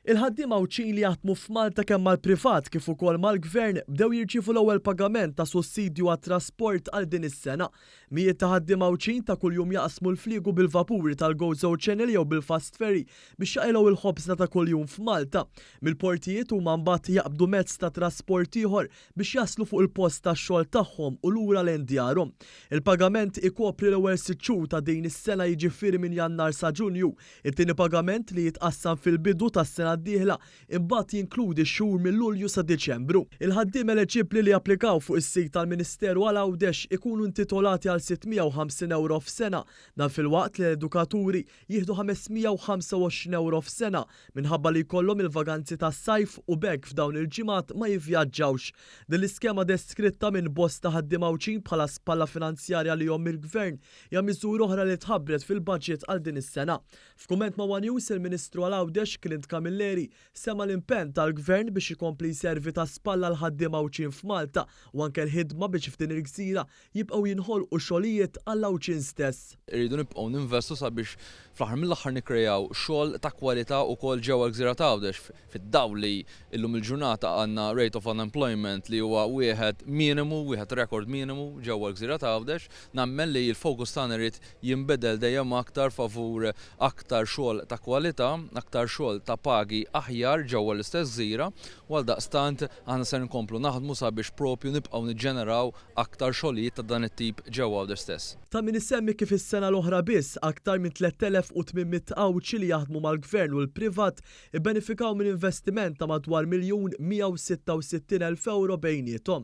Il-ħaddiema Għawdxin li jaħdmu f'Malta kemm mal-privat kif ukoll mal-Gvern bdew jirċievu l-ewwel pagament ta' sussidju għat-trasport għal din is-sena. Mijiet ta' ħaddiema Għawdxin ta' kuljum jaqsmu l-fliegu bil-vapuri tal-Gozo Channel jew bil-fast ferry biex jaqilgħu l-ħobżna ta' kuljum f'Malta. Mill-portijiet huma mbagħad jaqbdu mezz ta' trasport ieħor biex jaslu fuq il-post tax-xogħol tagħhom u lura lejn djarhom. Il-pagament ikopri l-ewwel sitt xhur ta' din is-sena jiġifieri minn Jannar sa Ġunju. It-tieni pagament li jitqassam fil-bidu tas-sena d-dieħla imbagħad jinkludi x-xhur minn Lulju sa Diċembru. Il-ħaddiema eleġibbli li japplikaw fuq is-sit tal-Ministeru għal Għawdex ikunu intitolati għal 650 ewro f'sena, dan filwaqt li l-edukaturi jieħdu 525 ewro f'sena minħabba li jkollhom il-vaganzi tas-sajf u b'hekk f'dawn il-ġimgħat ma jivvjaġġawx. Din l-iskema deskritta minn bosta ħaddiema Għawdxin bħala spalla finanzjarja għalihom mill-Gvern hija miżura oħra li tħabbret fil-budget għal din is-sena. F'kumment ma' one News il-Ministru għal Għawdex Clint Camilleri semma l-impenn tal-Gvern biex ikompli jservi ta' spalla għall-ħaddiema Għawdxin f'Malta u anke l-ħidma biex f'din il-gżira jibqgħu jinħolqu xogħlijiet għall-Għawdxin stess. Irridu nibqgħu ninvestu sabiex fl-aħħar mill-aħħar nikkreaw xogħol ta' kwalità wkoll ġewwa l-gżira ta' Għawdex fid-dawl li llum il-ġurnata għandna rate of unemployment li huwa wieħed minimu, wieħed rekord minimu ġewwa l-gżira ta' Għawdex. Nemmen li l-fokus tagħna jrid jinbidel dejjem aktar favur aktar xogħol ta' kwalità, aktar xogħol ta' pagi aħjar ġewwa l-istess gżira u għaldaqstant aħna ser inkomplu naħdmu sabiex propju nibqgħu niġġeneraw aktar xogħlijiet ta' dan it-tip ġewwa Għawdex stess. Ta' min isemmi kif is-sena l-oħra biss, aktar minn 3,800 Għawdxi li jaħdmu mal-Gvern u l-privat ibbenefikaw minn investiment ta' madwar 1,166,000 ewro bejniethom.